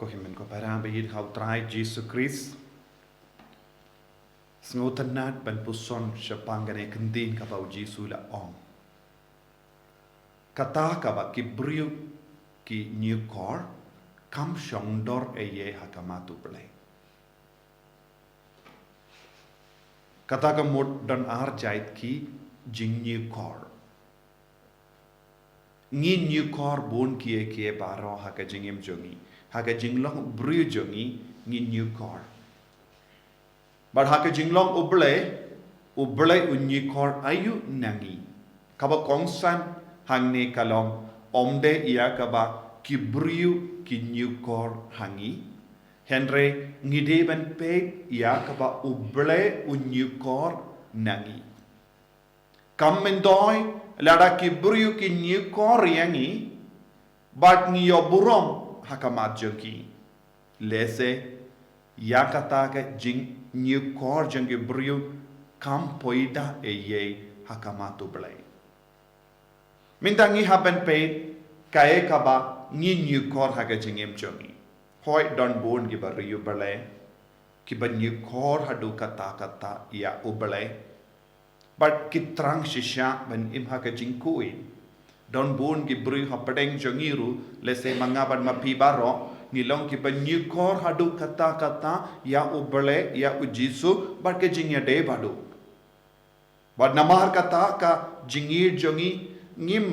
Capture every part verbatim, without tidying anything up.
Ko hynmen ko para ba ïeit ha u Trai Jisu Khrist. Sngewtynnat ban puson shaphang kane ka ktien kaba u Jisu u la ong. Kata kaba ki briew ki ñiewkor kam shong dor ei ei ha khmat U Blei. Kata ka mut don ar jait ki jingñiewkor. Ngi ñiewkor bun kiei kiei baroh ha ka jingim jong ngi. Ha ka jinglong briew jong ngi, ngi ñiewkor. Bad ha ka jinglong U Blei, U Blei u ñiewkor aïu na ngi. Kaba kongsan hangne ka long, ym dei ïa kaba ki briew ki ñiewkor ha ngi. Hynrei ngi dei ban peit ïa kaba U Blei u ñiewkor na ngi. Kam myntoi lada ki briew ki ñiewkor ïa ngi, bad ngi ïoh burom ha khmat jong ki. Lehse ïa kata ka jingñiewkor jong ki briew kam poi da ei ei ha khmat U Blei. Mynta ngi hap ban peit kaei kaba ngi ñiewkor ha ka jingim jong ngi. Hooid don bun kiba riewblei, kiba ñiewkor haduh katta katta ïa U Blei. Bad ki thrang shisha ban im ha ka jingkhuid. Don bun ki briew hapdeng jong ngi ruh, lehse ma nga bad ma phi baroh, ngi long kiba ñiewkor haduh katta katta ïa U Blei, ïa u Jisu, bad ka jingïadei baduh. Bad namar kata ka jingïeit jong ngi, ngim,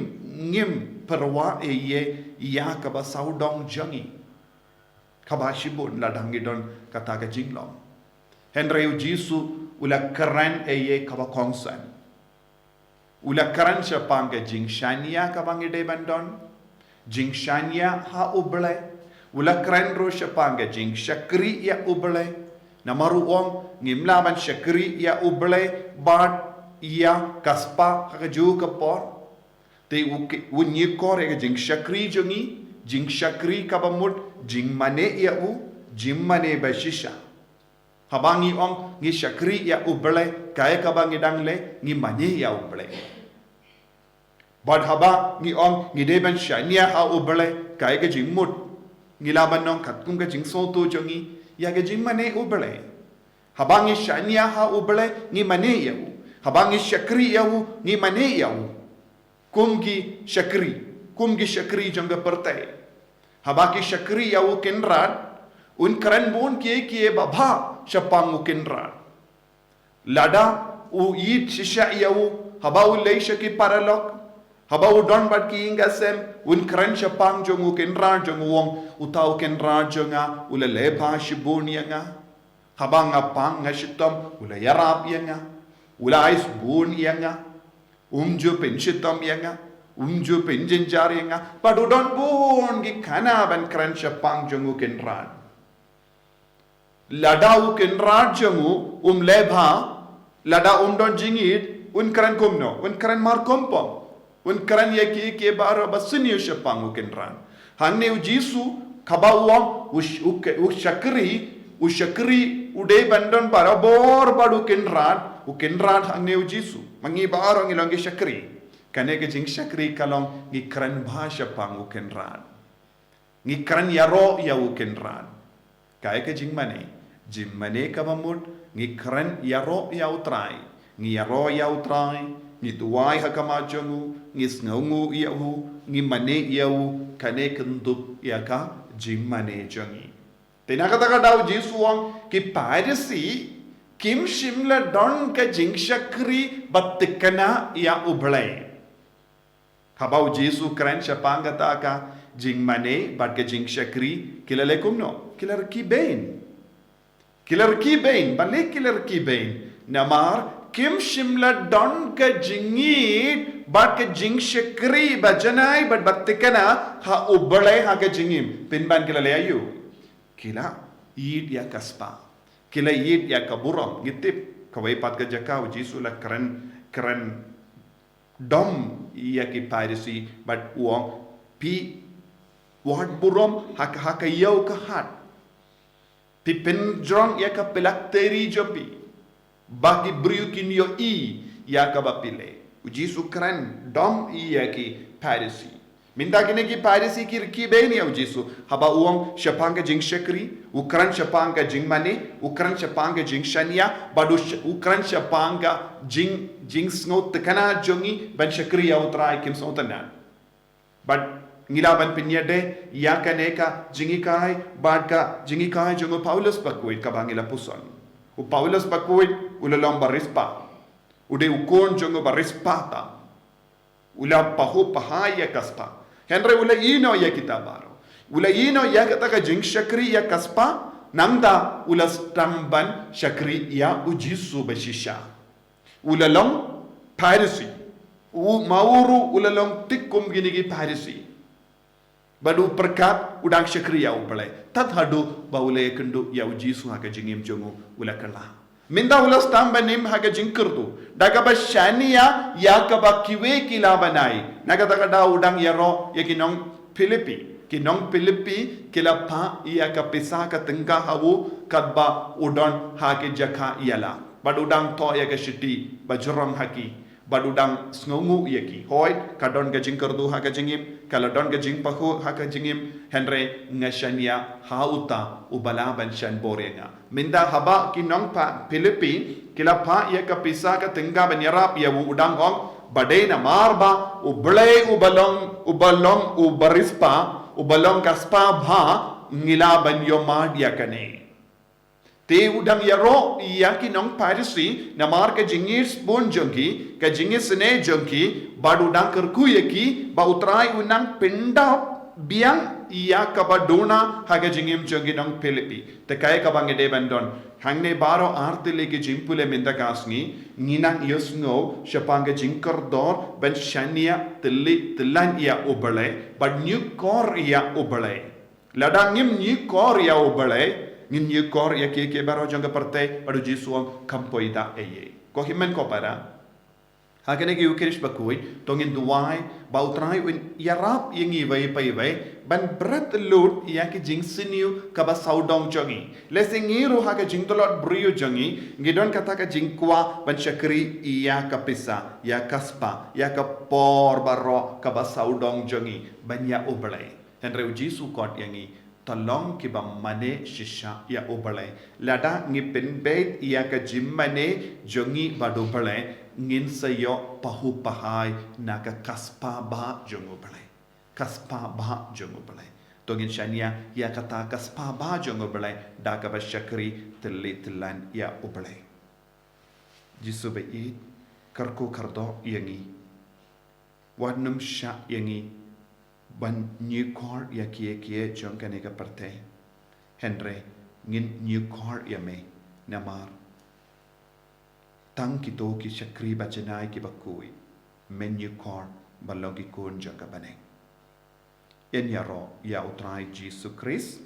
ngim pyrwa ei ei ïa kaba sawdong jong ngi. Kaba shibun lada ngi don kata ka jinglong. Hynrei u Jisu u la kren ei ei kaba kongsan. U la kren shaphang ka jingshaniah kaba ngi dei ban don. Jingshaniah ha U Blei. U la kren ruh shaphang ka jingshakri ïa U Blei. Namar u ong ngim lah ban shakri ïa U Blei bad ïa ka spah ha kajuh ka por. Te u ki-, u ñiewkor ïa ka jingshakri jong ngi, jingshakri kaba mut, jingmane ïa u, jingmane ba shisha. Haba ngi ong ngi shakri ïa U Blei, kaei kaba ngi dang leh, ngi mane ïa U Blei. Bad haba ngi ong ngi dei ban shaniah ha U Blei, kaei ka jingmut. Ngi lah ban ong katkum ka jingsngewthuh jong ngi, ïa ka jingmane U Blei. Haba ngi shaniah ha U Blei, ngi mane ïa u. Haba ngi shakri ïa u, ngi mane ïa u. Kum ki shakri, kum ki shakri jong ka pyrthei. Haba ki shakri ïa u Kynrad, un kren bun kiei kiei babha shaphang u Kynrad. Lada u ïeit shisha ïa u, haba u leit sha ki paralok, haba u don bad ki ïing ki sem, un kren shaphang jong u Kynrad jong u, u ong, uta u Kynrad jong nga, u la leh bha shibun ïa nga. Haba nga pang nga shitom, u la ïarap ïa nga. U la ai sbun ïa nga. Um ju pynshitom ïa nga. Um ju pynjynjar ïa nga. Bad u don bun ki khana ban kren shaphang jong u Kynrad. Lada u Kynrad jong u um leh bha, lada um don jingïeit, un kren kumno, un kren markongpong. Un kren ïa kiei kiei baroh ba sniew shaphang u Kynrad. Hangne u Jisu, kaba u ong, u sh-, u ke-, u shakri, u shakri, u dei ban don barabor bad u Kynrad, u Kynrad hangne u Jisu. Ma ngi baroh ngi long ki shakri. Kane ka jingshakri ka long ngi kren bha shaphang u Kynrad. Ngi kren ïaroh ïa u Kynrad. Kaei ka jingmane. Jingmane kaba mut, ngi kren ïaroh ïa u Trai. Ngi ïaroh ïa u Trai, ngi duwai ha khmat jong u, ngi sngewnguh ïa u, ngi mane ïa u, kane kynthup ïa ka jingmane jong ngi. Te na kata ka daw Jisu u ong ki Pharisi, kim shym la don ka jingshakri bad thikna ïa u Blei. Haba u Jisu u kren shaphang kata ka jingmane bad ka jingshakri, ki la leh kumno, ki la rkhie beiñ. Ki la rkhie beiñ, balei ki la rkhie beiñ? Namar, kim shym la don ka jingïeit, bad ka jingshakri, ba janai, bad ba thikna, ha u Blei ha ka jingim. Pynban ki la leh aïu. Ki la ïeit ïa ka spah. Ki la ïeit ïa ka burom, ngi tip, kawei pat ka jaka u Jisu u la kren, kren dom ïa ki Pharisi, bad u ong phi wad burom ha ka, ha ka ïew ka hat. Phi pynjrong ïa ka pylak teri jong phi. Ba ki briew kin ïohi ïa kaba phi leh. U Jisu u kren dom ïa ki Pharisi. Mynta kine ki Pharisi ki rkhie beiñ ïa u Jisu. Haba u ong shaphang ka jingshakri, u kren shaphang ka jingmane, u kren shaphang ka jingshaniah, bad u sh-, u kren shaphang ka jing, jingsngewtynnad jong ngi ban shakri ïa u Trai, kim sngewtynnad. Bad ngi lah ban pynïadei ïa kane ka jinghikai bad ka jinghikai jong u Paulus bakhuid kaba ngi la puson. U Paulus bakhuid u la long barispah. U dei u khun jong u barispah tam. U la pahuh pahai ïa ka spah. Hynrei u la ïehnoh ïa kita baroh. U la ïehnoh ïa kata ka jingshakri ïa ka spah, nangta u la sdang ban shakri ïa u Jisu ba shisha. U la long Pharisi. U, ma u ruh u la long thik kum kine ki Pharisi. Bad u pyrkhat u dang shakri ïa u Blei. Tad haduh ba u la ïakynduh ïa u Jisu ha ka jingim jong u, u la kylla. Mynta u la sdang ban im ha ka jingkyrduh da kaba shaniah ïa kaba kiwei ki lah ban ai. Na kata ka daw u dang ïaroh ïa ki nong Philippi. Ki nong Philippi ki la phah ïa ka pisa ka tyngka ha u katba u don ha ka jaka ïalap. Bad u dang thoh ïa ka shithi ba jrong ha ki. Bad u dang sngewnguh ïa ki. Hooid, ka don ka jingkyrduh ha ka jingim, ka la don ka jingpahuh ha ka jingim, hynrei nga shaniah ha uta uba lah ban shan bor ïa nga. Mynta haba ki nong Phi-, Philippi ki la phah ïa ka pisa ka tyngka ban ïarap ïa u, u dang ong, ba dei namar ba u Blei uba long, uba long u barispah, uba long ka spah bha, ngi lah ban ïohmad ïa kane. Te u dang ïaroh ïa ki nong Pharisi namar ka jingïeit bun jong ki, ka jingisynei jong ki, bad u dang kyrkhu ïa ki ba u Trai u nang pyndap biang ïa kaba duna ha ka jingim jong ki nong Philippi. Te kaei kaba ngi dei ban don? Hangne baroh ar tylli ki jingpule mynta ka sngi, ngi nang ïohsngew shaphang ka jingkordor ban shaniah tylli tyllan ïa u Blei bad ñiewkor ïa u Blei. Lada ngim ñiewkor ïa u Blei, ngin ñiewkor ïa kiei kiei baroh jong ka pyrthei, bad u Jisu u ong kam poi da ei ei. Ko hynmen ko para, ha kane ka Ïukharist bakhuid, to ngin duwai ba u Trai un ïarap ïa ngi iwei pa iwei ban bret lut ïa ki jingsniew kaba sawdong jong ngi. Lehse ngi ruh ha ka jingtlot briew jong ngi, ngi don kata ka jingkwah ban shakri ïa ka pisa, ïa ka spah, ïa ka por baroh kaba sawdong jong ngi ban ïa u Blei. Hynrei u Jisu u khot ïa ngi, to long kiba mane shisha ïa u Blei. Lada ngi pynbeit ïa ka jingmane jong ngi bad u Blei, ngin sa ïoh pahuh pahai na ka, ka spah bha jong u Blei. Ka spah bha jong u Blei. To ngin shaniah ïa kata ka spah bha jong u Blei da kaba shakri tylli tyllan ïa u Blei. Jisu ba ïeit, kyrkhu kyrdoh ïa ngi. Wat nym shah ïa ngi ban ñiewkor ïa kiei kiei jong kane ka pyrthei. Hynrei ngin ñiewkor ïa me namar tang kito ki shakri ba janai kiba khuid men ñiewkor ban long ki khun jong ka bneng. Yn ïaroh ïa u Trai Jisu Khrist.